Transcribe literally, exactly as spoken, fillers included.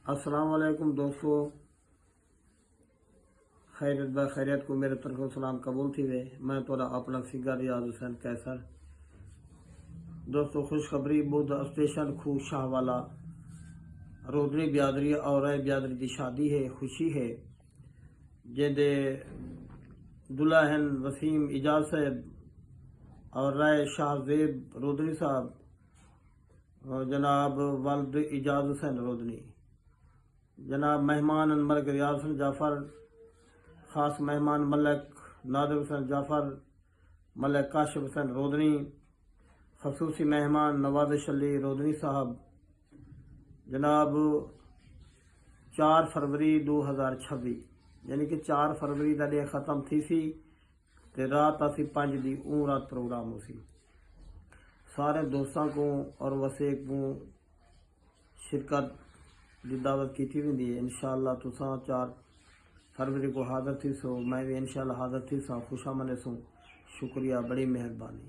السلام علیکم دوستو، خیریت؟ بخیریت کو میرے طرفوں سلام قبول تھیوے۔ میں تہاݙا اپݨا سنگر ریاض حسین قیصر۔ دوستو، خوشخبری، ٻدھ اسٹیشن کھوہ شاہ والا، رودنی بیادری اور رائے بیادری دی شادی ہے، خوشی ہے، جیندے دلہن وسیم اعجاز صاحب اور رائے شاہ زیب رودنی صاحب، اور جناب ولد اعجاز حسین رودنی، جناب مہمان مرگ ریاض حسین جعفر، خاص مہمان ملک نادر حسین جعفر، ملک کاشف حسین رودنی، خصوصی مہمان نوازش علی رودنی صاحب۔ جناب، چار فروری دو ہزار چھوی، یعنی کہ چار فروری دا ݙینہہ ختم تھیسی تے رات آسی پنج دی، اوں رات پروگرام ہوسی۔ سارے دوستاں کوں اور وسیب کوں شرکت دی دعوت کیتی ویندی ہے۔ انشاءاللہ تساں چار فروری کو حاضر تھیسو، میں وی انشاءاللہ حاضر تھیساں، خوش آمدیسوں۔ شکریہ، بڑی مہربانی۔